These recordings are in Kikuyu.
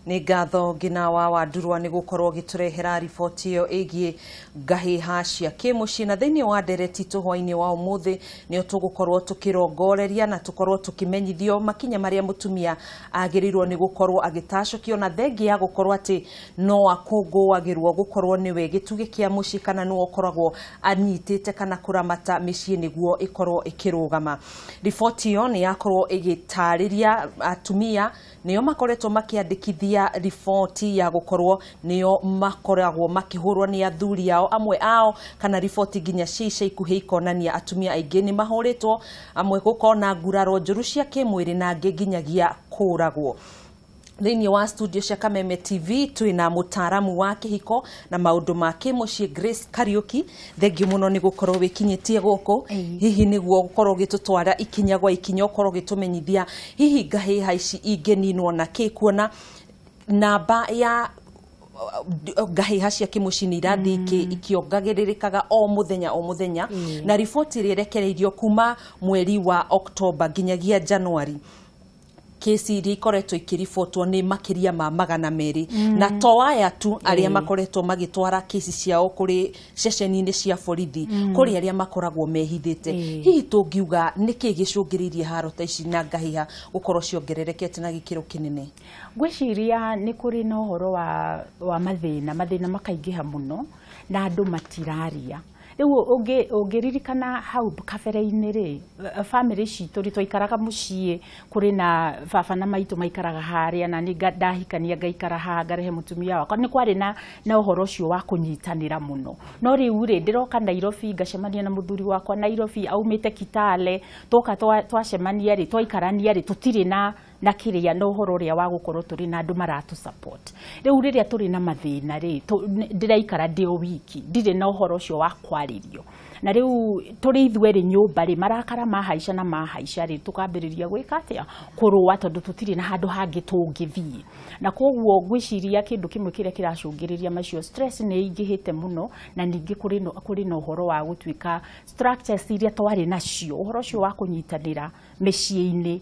Nĩ ngatho ngina wa Wandurwa nĩ gũkorwo gĩtũrehera riboti ĩyo ĩgiĩ ngahĩha cia kĩmũciĩ. Na thĩinĩ wa ndereti tũ hwainĩ wa ũmũthĩ nĩo tũgũkorwo tũkĩrongoreria na tũkorwo tũkĩmenyithio makinya marĩa mũtumia agĩrĩirwo nĩ gũkorwo agĩtacũkio, na thengia ya gũkorwo atĩ no akũngũagĩrwo gũkorwo nĩwe gĩtugĩ kĩa mũciĩ kana nĩwe ũkoragwo anyitĩte kana kũramata mĩciĩ nĩguo ĩkorwo ĩkĩrũgama. Riboti ĩyo nĩ yakorwo ĩgĩtarĩria atumia nĩo makoretwo makĩandĩkithia riboti ya gũkorwo nĩo makoragwo makĩhũrwo nĩ athuri ao amwe ao, kana riboti nginya cia ica ikuhĩ ikonania atumia aingĩ nĩ mahũrĩtwo, amwe gũkona nguraro njũru cia kĩmwĩrĩ na angĩ nginyagia kũragwo. Thĩinĩ wa studio cia Kameme TV twĩna mũtaaramu wa kĩhiko na maũndũ ma kĩmũciĩ Grace Kariuki. Thengiũ mũno nĩ gũkorwo wĩkinyĩtie gũkũ, hihi nĩguo gũkorwo ũgĩtũtwara ikinya gwa ikinya, ũkorwo ũgĩtũmenyithia hihi ngahĩha ici ingĩninwo na kĩ, kuona namba ya ngahĩha cia kĩmũciĩ nĩ irathiĩ ikĩongagĩrĩrĩkaga o mũthenya o mũthenya. Na riboti ĩrĩa ĩrekereirio kuma mweri wa Oktoba nginyagia Januari, kesi iria ikoretwo ikĩribotwo nĩ makĩria ma 200, na to aya tu arĩa makoretwo magĩtwara kesi ciao kũrĩ ceceni-inĩ cia borithi, kũrĩ arĩa makoragwo mehithĩte. Hihi tũngiuga nĩkĩ gĩcũngĩrĩirie haro ta ici na ngahĩha gũkorwo ciongererekete na gĩkĩro kĩnene? Ngwĩciria nĩ kũrĩ na ũhoro wa mathĩna makaingĩha mũno na andũ matiraria. Rĩu ũngĩririkana hau kabere-inĩ rĩ, bamĩrĩ citũ rĩ, twaikaraga mũciĩ kũrĩ na baba na maitũ maikaraga harĩa, na niĩ ndahikania ngaikara haha ngarehe mũtumia wakwa. Nĩ kwarĩ na ũhoro ũcio wa kũnyitanĩra mũno. No rĩu rĩ, ndĩroka Nairobi ngacemania na mũthuri wakwa Nairobi aumĩte Kitale, twoka twacemania rĩ, twaikarania rĩ, tũtirĩ na kĩrĩa na ũhoro ũrĩa wa gũkorwo tũrĩ na andũ maratũ support. Rĩu rĩrĩa tũrĩ na mathĩna rĩ, ndĩraikara ndĩ o wiki, ndirĩ na ũhoro ũcio wa kwarĩrio. Na rĩu tũrĩ ithuerĩ nyũmba rĩ, marakara mahaica na mahaica rĩ, tũkambĩrĩria gwĩka atĩa? Kũrũa, tondũ tũtirĩ na handũ hangĩ tũngĩthiĩ. Na koguo ngwĩciria kĩndũ kĩmwe kĩrĩa kĩracũngĩrĩria macio, stress nĩ ĩingĩhĩte mũno, na ningĩ kũrĩ na ũhoro wa gũtuĩka structures iria twarĩ nacio, ũhoro ũcio wa kũnyitanĩra mĩciĩ-inĩ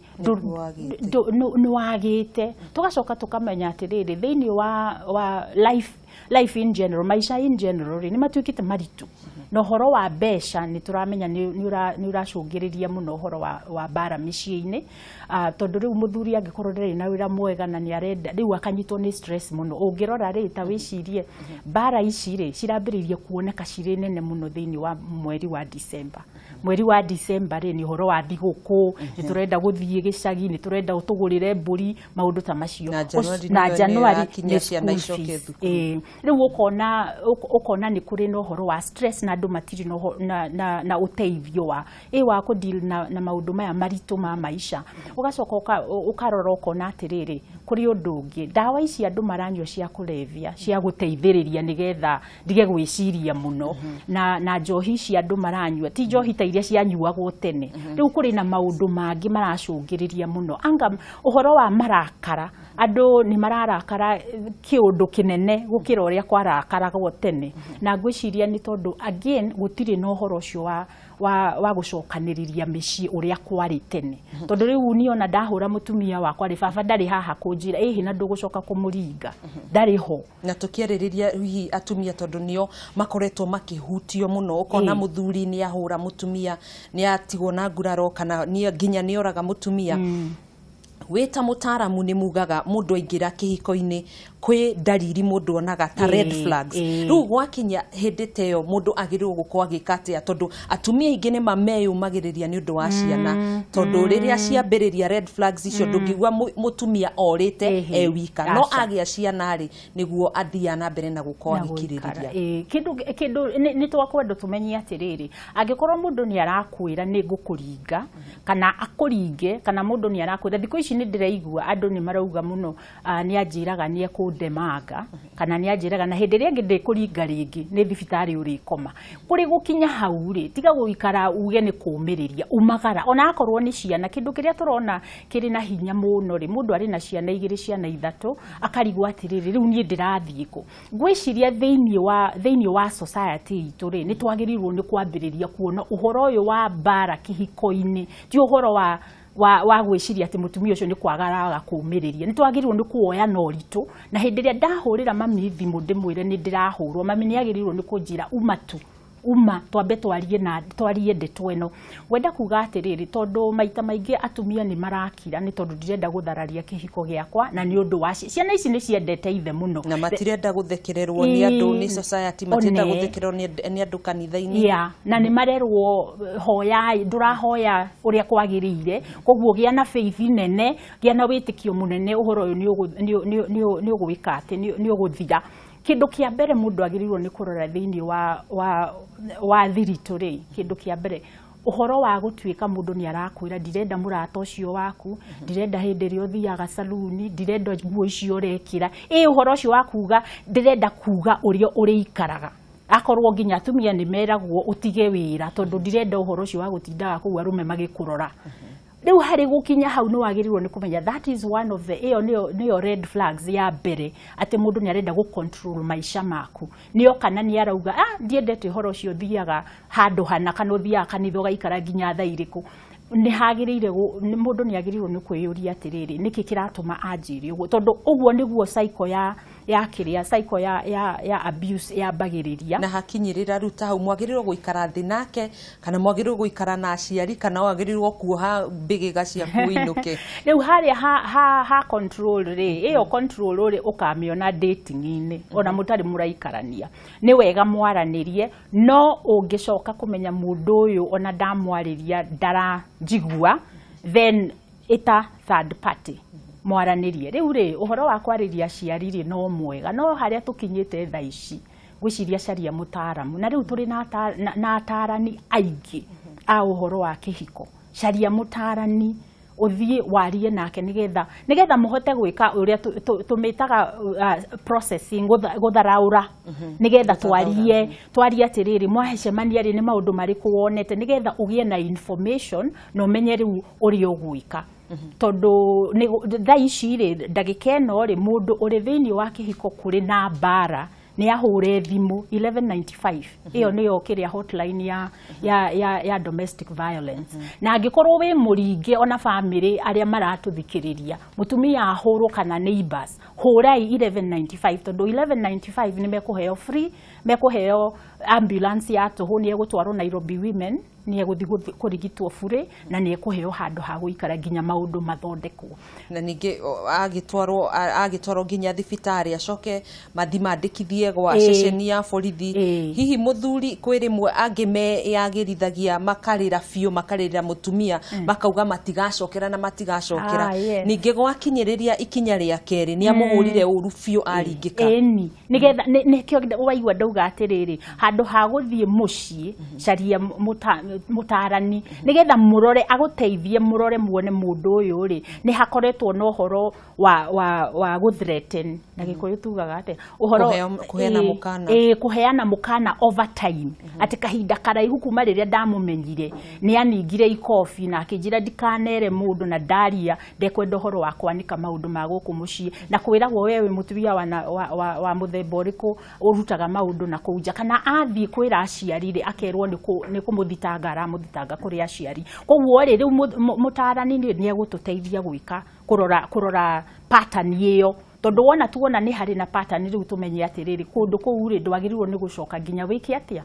nĩ wagĩte. Tũgacoka tũkamenya atĩrĩrĩ, thĩinĩ wa life in general, maica in general rĩ, nĩ matuĩkĩte maritũ. Na ũhoro wa mbeca nĩ tũramenya nĩ ũracũngĩrĩria mũno ũhoro wa mbara mĩciĩ-inĩ, tondũ rĩu mũthuri angĩkorwo ndarĩ na wĩra mwega na nĩ arenda, rĩu akanyitwo nĩ stress mũno. Ũngĩrora rĩ, ta wĩcirie mbara ici rĩ, cirambĩrĩirie kuoneka cirĩ nene mũno thĩinĩ wa mweri wa December. Mweri wa December rĩ, nĩ ũhoro wa thigũkũ, nĩ tũrenda gũthiĩ gĩcagi, nĩ tũrenda tũgũrĩre mbũri, maũndũ ta macio. Na Januari nĩ school fees. Rĩu ũkona nĩ kũrĩ na ũhoro wa stress na andũ matirĩ na ũteithio wa kũ deal na maũndũ maya maritũ ma maica. Ũgacoka ũkarora ũkona atĩrĩrĩ, kũrĩ ũndũ ũngĩ, ndawa ici andũ maranyua cia kũrebia, cia gũteithĩrĩria nĩgetha ndige gwĩciria mũno, na njohi ici andũ maranyua ti njohi ta iria cianyuagwo tene. Rĩu kũrĩ na maũndũ mangĩ maracũngĩrĩria mũno, anga ũhoro wa marakara, andũ nĩ mararakara kĩũndũ kĩnene gũkĩra ũrĩa kwarakaragwo tene. Na ngwĩciria nĩ tondũ again gũtirĩ na ũhoro ũcio wa gũcokanĩrĩria mĩciĩ ũrĩa kwarĩ tene. Tondũ rĩu niĩ ona ndahũra mũtumia wakwa rĩ, baba ndarĩ haha kũnjĩra ĩhĩ na ndũgũcoka kũmũringa, ndarĩ ho. Na tũkĩarĩrĩria hihi atumia, tondũ nĩo makoretwo makĩhutio mũno, ũkona mũthuri nĩ ahũra mũtumia, nĩ atigwo na nguraro, kana nginya nĩ oraga mũtumia. Wĩ ta mũtaaramu nĩ mugaga mũndũ aingĩra kĩhiko-inĩ kwĩ ndariri mũndũ onaga ta red flags. Rĩu gwakinya hĩndĩ ta ĩyo mũndũ agĩrĩirwo gũkorwo agĩka atĩa? Tondũ atumia aingĩ nĩ mameyũmagĩrĩria nĩ ũndũ wa ciana, tondũ rĩrĩa ciambĩrĩria red flags icio, ndũngĩigua mũtumia orĩte e wika, no agĩa ciana rĩ, nĩguo athiaga na mbere na gũkorwo agĩkirĩrĩria. Kĩndũ nĩ twakwenda tũmenye atĩrĩrĩ, angĩkorwo mũndũ nĩ arakwĩra nĩ ngũkũringa kana akũringe, kana mũndũ nĩ arakwĩra, thikũ ici nĩ ndĩraigua andũ nĩ marauga mũno, nĩ anjĩraga nĩ ekũndemanga, kana nĩ anjĩraga na hĩndĩ ĩrĩa ĩngĩ ndĩkũringa rĩngĩ nĩ thibitarĩ ũrĩkoma. Kũrĩ gũkinya hau rĩ, tiga gũikara uge nĩ kũũmĩrĩria, umagara ona akorwo nĩ ciana. Kĩndũ kĩrĩa tũrona kĩrĩ na hinya mũno rĩ, mũndũ arĩ na ciana igĩrĩ, ciana ithatũ, akarigwo atĩrĩrĩ, rĩu niĩ ndĩrathiĩ kũ? Ngwĩciria thĩinĩ wa society itũ rĩ, nĩ twagĩrĩirwo nĩ kwambĩrĩria kuona ũhoro ũyũ wa mbara kĩhiko-inĩ ti ũhoro wa wa gwĩciria atĩ mũtumia ũcio nĩ kwagaraga kũũmĩrĩria. Nĩ twagĩrĩirwo nĩ kuoya na ũritũ, na hĩndĩ ĩrĩa ndahũrĩra mami thimũ ndĩmwĩre nĩ ndĩrahũrwo, mami nĩ agĩrĩirwo nĩ kũnjĩra uma tu, uma twambe twarie na twarie ndeto ĩno. Wenda kuga atĩrĩrĩ, tondũ maita maingĩ atumia nĩ marakira nĩ tondũ ndirenda gũthararia kĩhiko gĩakwa, na nĩ ũndũ wa ciana ici nĩ ciendete ithe mũno na matirenda gũthekererwo nĩ andũ nĩ society, matirenda gũthekererwo nĩ andũ kanitha-inĩ. Yeah, na nĩ marerwo hoya, ndũrahoya ũrĩa kwagĩrĩire, koguo gĩa na faith nene, gĩa na wĩtĩkio mũnene, ũhoro ũyũ nĩ ũgwĩka atĩ nĩ ũgũthira. Kĩndũ kĩa mbere mũndũ agĩrĩirwo nĩ kũrora thĩinĩ wa thiritũ rĩ, kĩndũ kĩa mbere ũhoro wa gũtuĩka mũndũ nĩ arakwĩra ndirenda mũrata ũcio waku, ndirenda hĩndĩ ĩrĩa ũthiaga saluni, ndirenda nguo icio ũrekĩra, ĩ ũhoro ũcio wa kuga ndĩrenda kuga ũrĩa ũrĩikaraga. Akorwo nginya atumia nĩ meragwo ũtige wĩra tondũ ndirenda ũhoro ũcio wa gũtindaga kũu arũme magĩkũrora. Rĩu harĩ gũkinya hau nĩ wagĩrĩirwo nĩ kũmenya that is one of the ĩyo nĩyo red flags ya mbere, atĩ mũndũ nĩ arenda gũ control maica maku. Nĩo kana nĩ arauga ndiendete ũhoro ũcio ũthiaga handũ hana kana ũthiaga kanitha ũgaikara nginya thaa irĩkũ. Nĩ hagĩrĩire mũndũ nĩ agĩrĩirwo nĩ kwĩyũria atĩrĩrĩ, nĩkĩ kĩratũma anjĩre ũguo, tondũ ũguo nĩguo cycle ya kĩrĩa cycle ya abuse yambagĩrĩria. Na hakinyĩrĩra rĩu ta hau mwagĩrĩirwo gũikara thĩ nake, kana mwagĩrĩirwo gũikara na aciari, kana wagĩrĩirwo kuoha mbĩgĩga ciaku ũinũke. Rĩu harĩa ha control rĩ, ĩyo control rĩ ũkamĩona dating-inĩ ona mũtarĩ mũraikarania. Nĩ wega mwaranĩrie, no ũngĩcoka kũmenya mũndũ ũyũ ona ndamwarĩria ndaranjigua, then ĩta third party mwaranĩrie. Rĩu rĩ ũhoro wa kwarĩria aciari rĩ no mwega, no harĩa tũkinyĩte thaa ici ngwĩciria caria mũtaaramu, na rĩu tũrĩ na atarani aingĩ a ũhoro wa kĩhiko. Caria mũtarani ũthiĩ warie nake nĩgetha mũhote gwĩka ũrĩa tũmĩtaga processing, gũtharaũra, nĩgetha twarie atĩrĩrĩ, mwahecemania rĩ nĩ maũndũ marĩkũ wonete, nĩgetha ũgĩe na information na ũmenye rĩu ũrĩa ũgwĩka. Tondũ thaa ici rĩ ndagĩka ĩno rĩ mũndũ ũrĩ thĩinĩ wa kĩhiko kũrĩ na mbara nĩ ahũre thimũ 1195, ĩyo nĩyo kĩrĩa hotline ya domestic violence. Na angĩkorwo wĩ mũringĩ ona family arĩa maratũthikĩrĩria, mũtumia ahũrwo kana neighbors, hũrai 1195, tondũ 1195 nĩ mekũheo free, mekũheo ambulance ya tũhũ, nĩ egũtwarwo Nairobi Women, nĩ egũthiĩ kũrigitwo bure, na nĩ ekũheo handũ ha gũikara nginya maũndũ mathondekwo. Na ningĩ agĩtwarwo nginya thibitarĩ acoke mathi mandĩkithie gwa ceceni ya borithi. Hihi mũthuri kwĩ rĩmwe angĩ meyagĩrithagia makarĩra biũ, makarĩrĩra mũtumia, makauga matigacokera na matigacokera. Ningĩ gwakinyĩrĩria ikinya rĩa kerĩ nĩ amũhũrire ũru biũ aringĩka. Ĩni nĩgetha nĩkĩo waigua ndauga atĩrĩrĩ, handũ ha gũthiĩ mũciĩ caria mũtarani nĩgetha mũrore, agũteithie mũrore muone mũndũ ũyũ rĩ nĩ hakoretwo na ũhoro wa gũthreaten, na Gĩkũyũ tugaga atĩa, ũhoro kũheana mũkana. Kũheana mũkana over time, atĩ kahinda karaihu kuma rĩrĩa ndamũmenyire nĩ aningire ikobi na akĩnjĩra ndikanere mũndũ na ndaria ndekwenda ũhoro wa kwanĩka maũndũ ma gũkũ mũciĩ, na kwĩragwo we wĩ mũtumia wa mũthemba ũrĩkũ ũrutaga maũndũ na kũu nja, kana athiĩ kwĩra aciari rĩ akerwo nĩ kũmũthitanga aramũthitanga kũrĩ aciari. Koguo rĩ rĩu mũtarani nĩ egũtũteithia gwĩka kũrora pattern ĩyo, tondũ wona tuona nĩ harĩ na pattern rĩu tũmenye atĩrĩrĩ kũndũ kũu rĩ ndwagĩrĩirwo nĩ gũcoka nginya wĩke atĩa,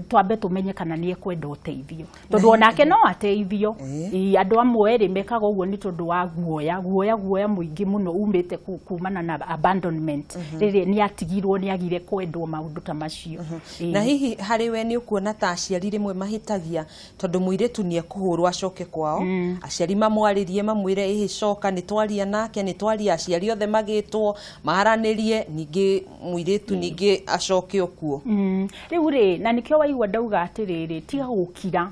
twambe tũmenye kana nĩ ekwenda ũteithio, tondũ onake no ateithio. Andũ amwe rĩ mekaga ũguo nĩ tondũ wa guoya mũingĩ mũno umĩte kumana na abandonment, rĩrĩ nĩ atigirwo nĩ agire kwendwo maũndũ ta macio. Na hihi harĩ we nĩ ũkuona ta aciari rĩmwe mahĩtagia tondũ mũirĩtu nĩ ekũhũrwo acoke kwao, aciari mamwarĩrie mamwĩre ĩhĩ coka, nĩ twaria nake, nĩ twaria aciari othe magĩtwo maranĩrie, ningĩ mũirĩtu ningĩ acoke okuo. Rĩu rĩ na nĩkĩo waigua ndauga atĩrĩrĩ, tiga gũkira,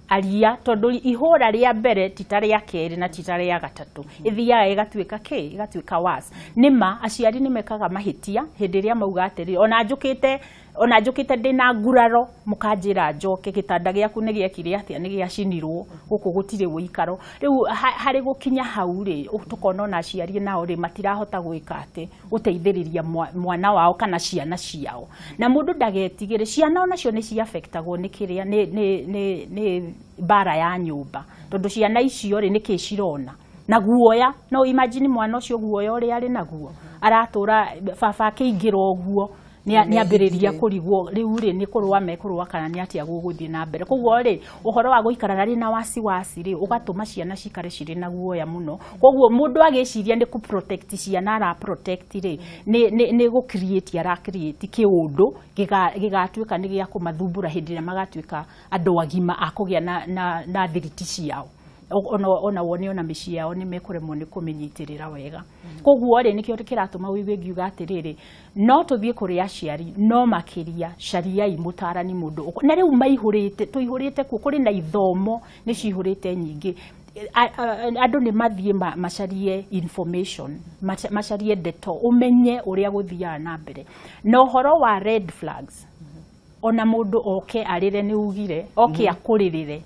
aria, tondũ ihũra rĩa mbere ti ta rĩa kerĩ na ti ta rĩa gatatũ, ĩthiaga ĩgatuĩka kĩ, ĩgatuĩka worse. Nĩma aciari nĩ mekaga mahĩtia hĩndĩ ĩrĩa mauga atĩrĩrĩ, ona njũkĩte Ona njũkĩte ndĩna nguraro mũkanjĩra njoke, gĩtanda gĩaku nĩ gĩekire atĩa, nĩ gĩacinirwo, gũkũ gũtirĩ ũikaro. Rĩu harĩ gũkinya hau rĩ, tũkona ona aciari nao rĩ matirahota gwĩka atĩ gũteithĩrĩria mwana wao kana ciana ciao. Na mũndũ ndagetigĩre, ciana onacio nĩ ciafectagwo nĩ kĩrĩa nĩ mbara ya nyũmba, tondũ ciana icio rĩ nĩkĩ cirona na guoya. No imagine mwana ũcio guoya ũrĩa arĩ naguo, aratũra baba akĩingĩra ũguo nĩ ambĩrĩria kũrigwo rĩu rĩ nĩ kũrũa mekũrũa kana nĩ atĩa gũgũthiĩ na mbere. Koguo rĩ ũhoro wa gũikara arĩ na wasiwasi rĩ ũgatũma ciana cikare cirĩ na guoya mũno. Koguo mũndũ agĩciria nĩ kũ protect ciana ara protect rĩ nĩ gũ create ara create kĩũndũ gĩgatuĩka nĩ gĩa kũmathumbũra hĩndĩ ĩrĩa magatuĩka andũ agima a kũgĩa na thiriti ciao. Ona wone ona mĩciĩ yao nĩ mekũremwo nĩ kũmĩnyitĩrĩra wega. Koguo rĩ nĩkĩo kĩratũma ũigue ngiuga atĩrĩrĩ, no tũthiĩ kũrĩ aciari, no makĩria cariai mũtarani mũndũ. Na rĩu maihũrĩte, tũihũrĩte kuo, kũrĩ na ithomo nĩ cihũrĩte nyingĩ. Andũ nĩ mathiĩ macarie information, macarie ndeto, ũmenye ũrĩa gũthiaga na mbere. Na ũhoro wa red flags, ona mũndũ oke arĩre nĩ ugire, oke akũrĩrĩre.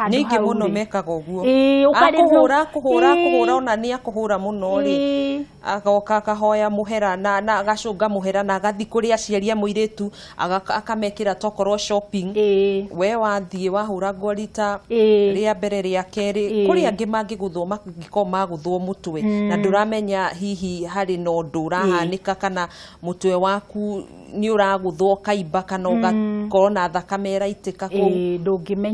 Ningĩ mũno mekaga ũguo, akũhũra kũhũra kũhũra, ona nĩ akũhũra mũno rĩ, agoka akahoya mũhera na agacũnga mũhera na agathiĩ kũrĩ aciari a mũirĩtu akamekĩra tokorwo shopping. We wathiĩ wahũra nguo rita rĩa mbere rĩa kerĩ, kũrĩ angĩ mangĩgũthwo mangĩkorwo magũthwo mũtwe na ndũramenya hihi harĩ na ũndũ ũrahanĩka, kana mũtwe waku nĩ ũragũthwo ũkaimba kana ũgakorwo na thakame ĩraitĩka kũu, ndũngĩmenya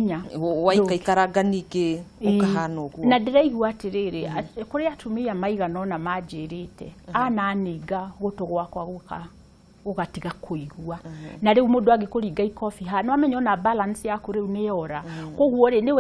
waikaikaranga ningĩ ũkahana ũguo. Na ndĩraigua atĩrĩrĩ, kũrĩ atumia maigana ũna manjĩrĩte ananinga gũtũ gwakwa gũgatiga kũigua. Na rĩu mũndũ angĩkũringa ikobi haha no amenye ona balance yaku rĩu nĩ yora. Koguo rĩ nĩ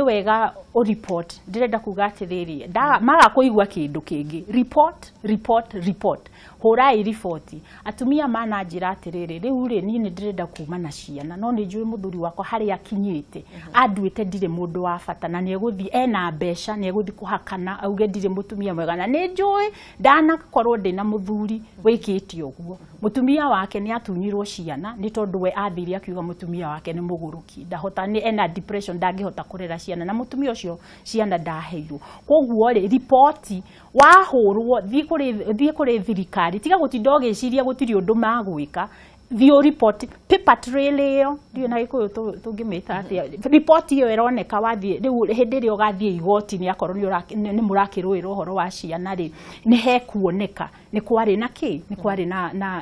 wega ũ report. Ndĩrenda kuga atĩrĩrĩ, maga kũigua kĩndũ kĩngĩ, report report report, hũrai riboti. Atumia mananjĩra atĩrĩrĩ, rĩu rĩ niĩ nĩ ndĩrenda kuma na ciana, no nĩ njũĩ mũthuri wakwa harĩa akinyĩte anduĩte ndirĩ mũndũ wa bata, na nĩ egũthiĩ ena mbeca, nĩ egũthiĩ kũhakana auge ndirĩ mũtumia mwega, na nĩ njũĩ ndanakorwo ndĩna mũthuri wĩkĩte ũguo. Mũtumia wake nĩ atunyirwo ciana nĩ tondũ we athire akiuga mũtumia wake nĩ mũgũrũki, ndahota, nĩ ena depression, ndangĩhota kũrera ciana, na mũtumia ũcio ciana ndaheirwo. Koguo rĩ riboti wahũrwo, thiĩ kũrĩ thirikari, tiga gũtinda ũgĩciria gũtirĩ ũndũ magwĩka, thiĩ ũ report paper trail ĩyo, ndiũĩ na Gĩkũyũ tũngĩmĩta atĩa, riboti ĩyo ĩroneka wathiĩ rĩu hĩndĩ ĩrĩa ũgathiĩ igoti-inĩ akorwo nĩ mũrakĩrũĩra ũhoro wa ciana rĩ, nĩ hekuoneka nĩ kwarĩ na kĩ, nĩ kwarĩ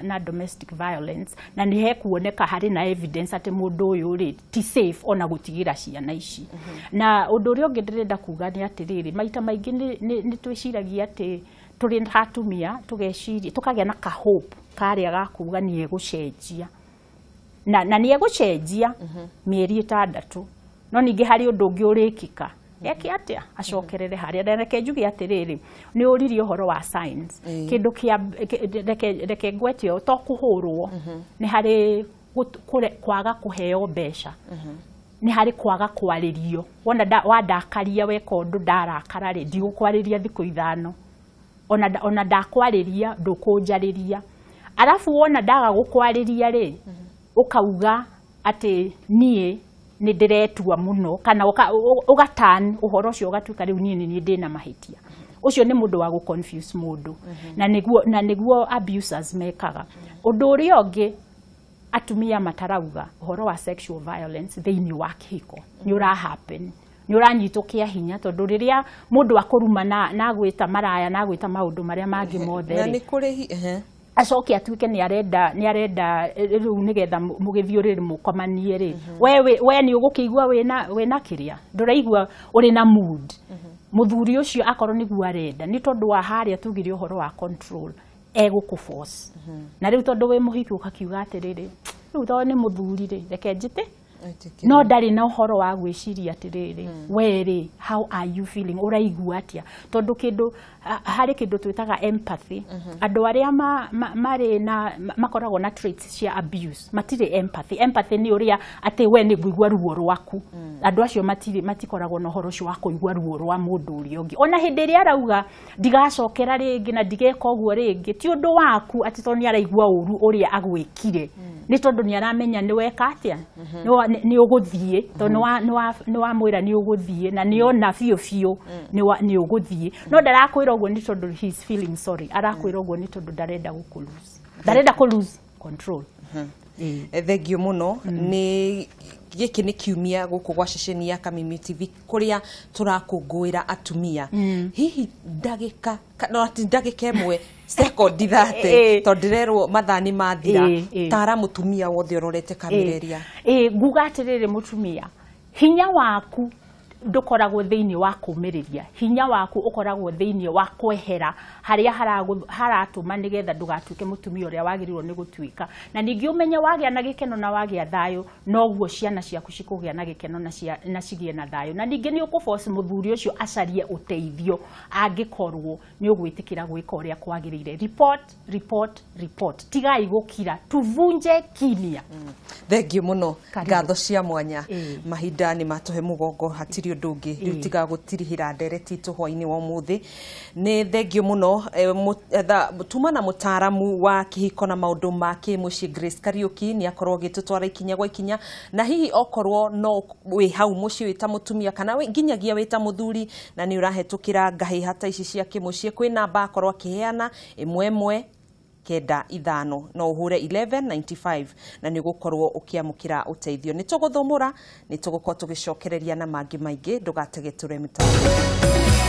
na domestic violence, na nĩ hekuoneka harĩ na evidence atĩ mũndũ ũyũ rĩ ti safe ona gũtigĩra ciana ici. Na ũndũ ũrĩa ũngĩ ndĩrenda kuga nĩ atĩrĩrĩ, maita maingĩ nĩ twĩciragia atĩ tũrĩ atumia tũgeciria tũkagĩa na ka hope karĩa gakuga nĩ egũcenjia, na nĩ egũcenjia mĩeri 6, no ningĩ harĩ ũndũ ũngĩ ũrĩkĩka eke atĩa acokerere harĩa. Na reke njuge atĩrĩrĩ, nĩ ũririe ũhoro wa signs, kĩndũ kĩa reke ngwete to kũhũrwo, nĩ harĩ kwaga kũheo mbeca, nĩ harĩ kwaga kwarĩrio. Wona wandakaria weka ũndũ ndarakara rĩ, ndigũkwarĩria thikũ 5, ona ndakwarĩria ndũkũnjarĩria. Arabu wona ndaga gũkwarĩria rĩ, ũkauga atĩ niĩ nĩ ndĩretua mũno, kana ũgatan ũhoro ũcio ũgatuĩka rĩu niĩ nĩ ndĩna mahĩtia. Ũcio nĩ mũndũ wa gũ confuse mũndũ, na nĩguo abusers mekaga. Ũndũ ũrĩa ũngĩ atumia matarauga ũhoro wa sexual violence thĩinĩ wa kĩhiko nĩ ũra happen, nĩ ũranyitwo kĩa hinya, tondũ rĩrĩa mũndũ akũruma na gwĩta maraya na gwĩta maũndũ marĩa mangĩ mothe rĩ, acoke atuĩke nĩ arenda rĩu nĩgetha mũgĩthiĩ ũrĩrĩ mũkomanie rĩ, we nĩ ũgũkĩigua wĩna kĩrĩa ndũraigua ũrĩ na mood. Mũthuri ũcio akorwo nĩguo arenda, nĩ tondũ wa harĩa tugire ũhoro wa control, egũkũ force. Na rĩu tondũ wĩ mũhiki ũkakiuga atĩrĩrĩ, rĩu tondũ nĩ mũthuri rĩ, reke njĩte No ndarĩ na ũhoro wa gwĩciria atĩrĩrĩ, we rĩ, how are you feeling, ũraigua atĩa? Tondũ kĩndũ harĩ kĩndũ twĩtaga empathy. Andũ arĩa marĩ na makoragwo na traits cia abuse matirĩ empathy. Empathy nĩ ũrĩa atĩ we nĩ ngũigua ruo rwaku. Andũ acio matirĩ, matikoragwo na ũhoro ũcio wa kũigua ruo rwa mũndũ ũrĩa ũngĩ. Ona hĩndĩ ĩrĩa arauga ndigacokera rĩngĩ na ndigeka ũguo rĩngĩ, ti ũndũ waku atĩ tondũ nĩ araigua ũru ũrĩa agwĩkire, nĩ tondũ nĩ aramenya nĩ weka atĩa, nĩ ũgũthiĩ, tondũ nĩ wamwĩra nĩ ũgũthiĩ, na nĩ ona biũ biũ nĩ ũgũthiĩ. No ndarakwĩra ũguo nĩ tondũ he is feeling sorry, arakwĩra ũguo nĩ tondũ ndarenda gũkũ lose, ndarenda kũ lose control. Thengio mũno. Nĩ gĩkĩ nĩ kiumia gũkũ gwa ceceni ya Kameme TV kũrĩa tũrakũngũĩra atumia. Hihi ndagĩka no ti ndagĩka ĩmwe, sekondi 30, tondũ ndĩrerwo mathaa nĩ mathira. Tara mũtumia wothe ũrorete kamera ĩrĩa. Ĩ nguga atĩrĩrĩ, mũtumia, hinya waku ndũkoragwo thĩinĩ wa kũmĩrĩria, hinya waku ũkoragwo thĩinĩ wa kwehera harĩa haratũma nĩgetha ndũgatuĩke mũtumia ũrĩa wagĩrĩirwo nĩ gũtuĩka. Na ningĩ ũmenye wagĩa na gĩkeno na wagĩa thayũ, noguo ciana ciaku cikũgĩa na gĩkeno na cigĩe na thayũ. Na ningĩ nĩ ũkũforce mũthuri ũcio acarie ũteithio angĩkorwo nĩ ũgwĩtĩkĩra gwĩka ũrĩa kwagĩrĩire. Report, report, report. Tigai gũkira, tuvunje kimya. Thengio mũno. Karibu. Ngatho cia mwanya. Mahinda nĩ matũhe mũgongo, hatirĩ ũndũ ũngĩ rĩu tiga gũtirihĩra ndereti itũ hwainĩ wa ũmũthĩ. Nĩ thengio mũno. Tuma na mũtaaramu wa kĩhiko na maũndũ ma kĩmũciĩ Grace Kariũki, nĩ akorwo agĩtũtwara ikinya gwa ikinya. Na hihi okorwo no wĩ hau mũciĩ wĩ ta mũtumia kana nginyagia wĩ ta mũthuri na nĩ ũrahetũkĩra ngahĩha ta ici cia kĩmũciĩ, kwĩ namba akorwo akĩheana 1195, no ũhũre 1195 na nĩ ũgũkorwo ũkĩamũkĩra ũteithio. Nĩ tũgũthũmũra, nĩ tũgũkorwo tũgĩcokereria na mangĩ maingĩ. Ndũgatege tũre mĩtambo.